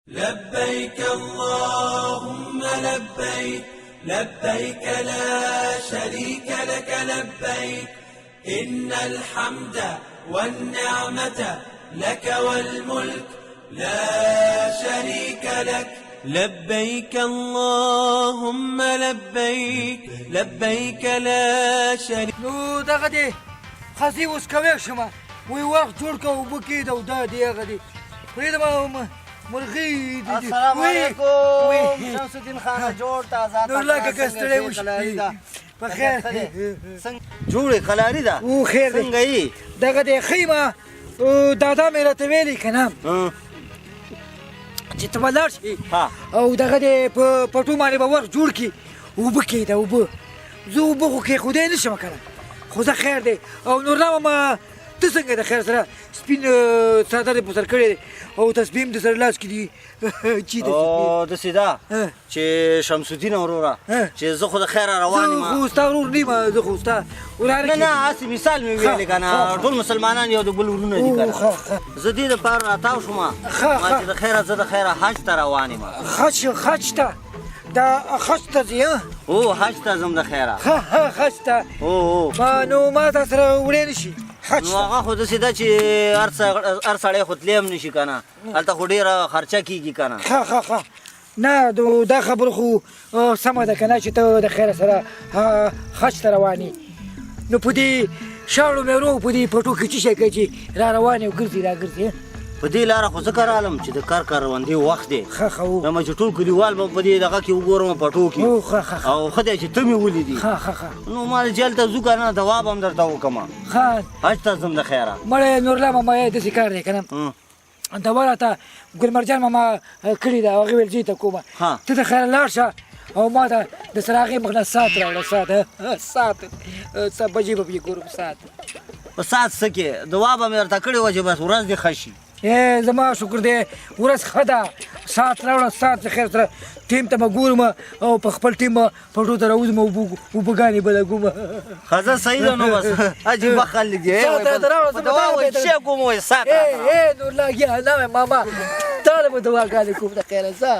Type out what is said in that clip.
لبيك اللهم لبيك، لبيك لا شريك لك لبيك، إن الحمد والنعمة لك والملك لا شريك لك. لبيك اللهم لبيك، لبيك لا شريك. نو دغه دی خزي اوس کوی شم، وی وخت جوړ که اوبه کېده او دا دی هغه دی، پرېږده ما مرغۍ دي. السلام علیکم شمس الدین خان، جوړ تازه؟ نور لا که ستړی وشي په خیر. څنګه جوړې؟ قلاري ده؟ او خیر دی. څنګه یې؟ دغه دی ښه یم. دادا مې راته ویلي که نه چې ته به لاړ شې او دغه دی په پټو باندې به وخت جوړ کړي، اوبه کېده اوبه. زه اوبه خو کېښودی نه شم که نه، خو زه خیر دی. او نور لا ما ته څنګه د خیر سره؟ سپین څادر دې په سر کړی دی او تسبیح هم د سره لاس کې دي چې د داسې ده چې شمس الدین وروره چې زه خو د خیره روان یم. زه خو ستا ورور نه یم، زه خو ستا وراره. نه نه، هسې مثال مې ویلې که نه، ټول مسلمانان یو د بل ورونه دي که نه. زه دې دپاره راتاو شوم ما چې د خیره زه د خیره حج ته روان یم. حج؟ حج ته؟ دا حج ته ځې؟ هو، حج ته ځم د خیره. حج ته؟ هو. نو ما تا سره وړی نه شي حج؟ نو هغه خو داسې ده چې هر سړی خو تللی هم نه شي که نه، هلته خو ډېره خرچه کېږي که نه. ښه ښه ښه، نه دا خبره خو سمه ده که نه چې ته د خیره سره حج ته روان یې، نو په دې شاړو میرو په دې پټو کې څه شی کوي چې را روان یې او ګرځي را ګرځي؟ په دې لاره خو ځکه رالم چې د کار کروندې وخت دی. ښه ښه. ما چې ټول کلیوال به په دې دغه کې وګورم پټو کې. ښه ښه. او ښه دی چې ته مې ولیدې. ښه ښه ښه. نو ما چې هلته ځو که نه دوا به هم درته وکړم. ښه، حج ته ځم د خیره. مړی نورلا ماما یې داسې کار دی که نه، دوا راته ګل مرجان ماما کړې ده، هغې ویل زه ته کومه، ته د خیره لاړ شه او ما ته د سراغې مخ نه ساعت راوړه، ساعت ساعت څه بجې به پکې ګورم ساعت. په ساعت څه کې؟ دوا به مې درته کړې وه چې بس ورځ دې ښه شي. زما شکر دی ورځ ښه ده. ساعت راوړه، ساعت د خیر سره ټیم ته به ګورم او په خپل ټیم به پټو ته راوځم او اوبهګانې به لګوم. ښځه صحیح ده، نو بس عجیبه خلک دي. ساعت راته راوړه، زه به دوا وایي چې کوم وایي ساعت. ای نور لاګیا نه ماما، تا له به دواګانې کوم د خیره ځه.